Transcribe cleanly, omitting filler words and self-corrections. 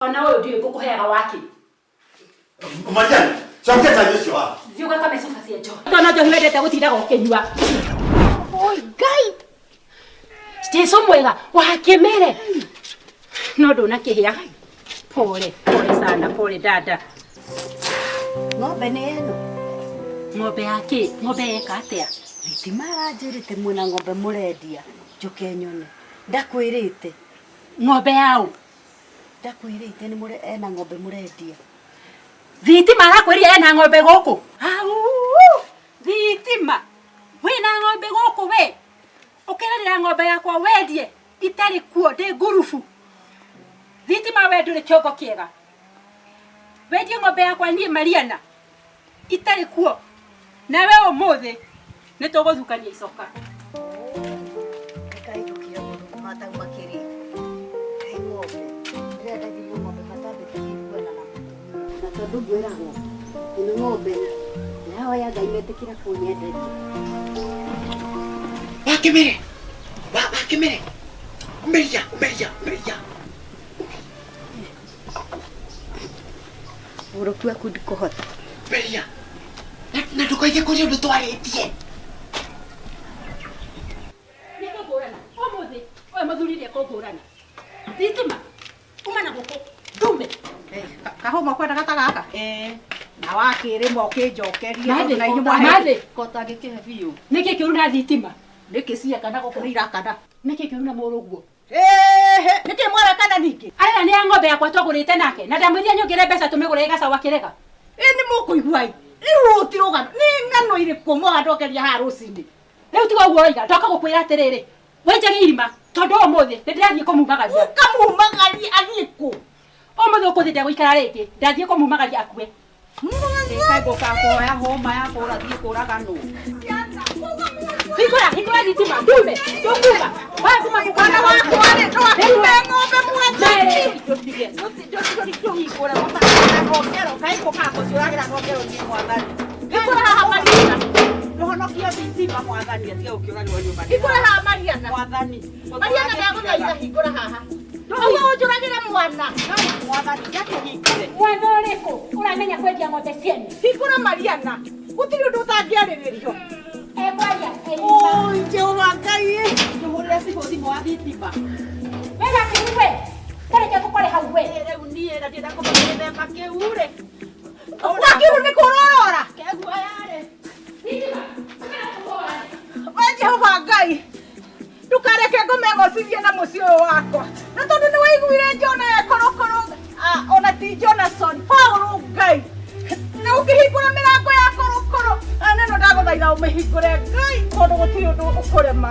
Ona ũyũ ndiũĩ ngũkũheaga waki. Mariana, cokia cai ũcio waku. Thiĩ ũgakame cuba cia njohi. Tondũ njohi wendete gũtindaga ũkĩnyua. Oi Ngai. Jesu mwega wa kĩmere. No ndũnakĩhĩa. Pole, pole sana, pole dada. Ng'ombe nĩ ĩno. Ng'ombe ya kĩ? Ng'ombe yeka atĩa? Thitima aranjĩrĩte mwĩna ng'ombe mũrendia njũke nyone. Ndakwĩrĩte. Ng'ombe yaũ? Ndakwĩrĩte nĩ mũre ena ng'ombe mũrendia. Thitima arakwĩrire ena ng'ombe gũkũ? Au! Thitima! Wĩna ng'ombe gũkũ we? Ũkeranĩra ng'ombe yakwa wendie itarĩ kuo ndĩ ngurubu. Thitima we ndũrĩ kĩongo kĩega. Wendie ng'ombe yakwa niĩ Mariana itarĩ kuo. Nawe ũmũthĩ nĩ tũgũthukania icoka. Nĩkahĩtũkire mũno matauma kĩrĩ. Kaĩ ng'ombe. Ndĩrendagĩrio ng'ombe matambĩte kũiguana na mũtumia. Na tondũ ngwĩragwo ĩno ng'ombe ndĩrahoya Ngai metĩkĩre kũnyenderia. Wakĩmere! Wakĩmere! Umeria, umeria, umeria. Ũroku waku ndikũhota. Umeria. Na ndũkoige kũrĩ ũndũ twarĩtie. Nĩekũngũrana ũmũthĩ ũyũ mũthuri nĩekũngũrana. Thitima uma na gũkũ ndume. Kahũma kwendaga ta gaka? Ĩĩ. Na wakĩrĩma ũkĩnjokeria Mathĩ, tondũ na inyuĩ mwahe. mathĩ. Ko ũtangĩkĩhe biũ. Nĩkĩ kĩũru na thitima? Nĩkĩ ciakana gũkũ nĩ irakana? Nĩkĩ kĩũru na mũrũguo? Ĩhĩ, nĩkĩ mwarakana ningĩ? Arera nĩ ya ng'ombe yakwa twagũrĩte nake na ndamwĩrire nyongerere mbeca tũmĩgũre gacaũ akĩrega. Ĩ nĩ mũkũigua ĩ. Rĩu rũũ ti rũgano. Nĩ ng'ano irĩkũ mũgandokeria haha rũcinĩ? Rĩu tiga ũguo ũroiga, ndoka gũkwĩra atĩrĩrĩ, wenjage irima tondũ ũmũthĩ nĩ ndĩrathiĩ kũmumagaria. Ũkamumagaria athiĩ kũ? Ũmũthĩ ũkũthiĩ ndegũikara rĩngĩ, ndathiĩ kũmumagaria akue. Ĩkaĩ ngũkaga kũhoya hũma ya kũra thiĩ kũraganwo. Hingũra, hingũra thitima, ndume, ndũkuma. Wewe kuma kũ Mwana wakwa rĩ, no akume ng'ombe mwathani. Ndũhingũre mũtana ngongero, kaĩ ngũkaga kũciũragĩra ngongero niĩ mwathani. Hingũra haha Mariana. Ndũhonokie thitima mwathani atige gũkĩũragĩrwo nyũmba. Hingũra haha Mariana. Mwathani. Mariana ndagũthaitha hingũra haha. Ũguo ũnjũragĩre mwana. Mwathani njakĩhingũre. Mwana ũrĩkũ ũramenya kwendia ng'ombe ciene? Hingũra Mariana. Gũtirĩ ũndũ ũtangĩarĩrĩrio. Ekwaria, enyima. Oi, Jehova Ngai. Ndũhũrĩre cibũ thimũ wa thitima. We gakĩru we, tareke ngũkore hau we. Rĩu niĩ na ndienda kũmenya gĩthemba kĩu rĩ. Wakiru nĩ kũrorora. Keguoya rĩ. Thitima, ũkana We Jehova Ngai. Ndũkareke ngome gocithie na mũciĩ ũyũ wakwa. Na tondũ nĩ waiguire Jona e korokoro, ah, ona ti Jona sorry, Paũlũ Ngai. Na ũkĩhingũra mĩrango ya korokoro, na nĩno ndagũthaitha ũmĩhingũre Ngai tondũ gũtirĩ ũndũ ũkũrema.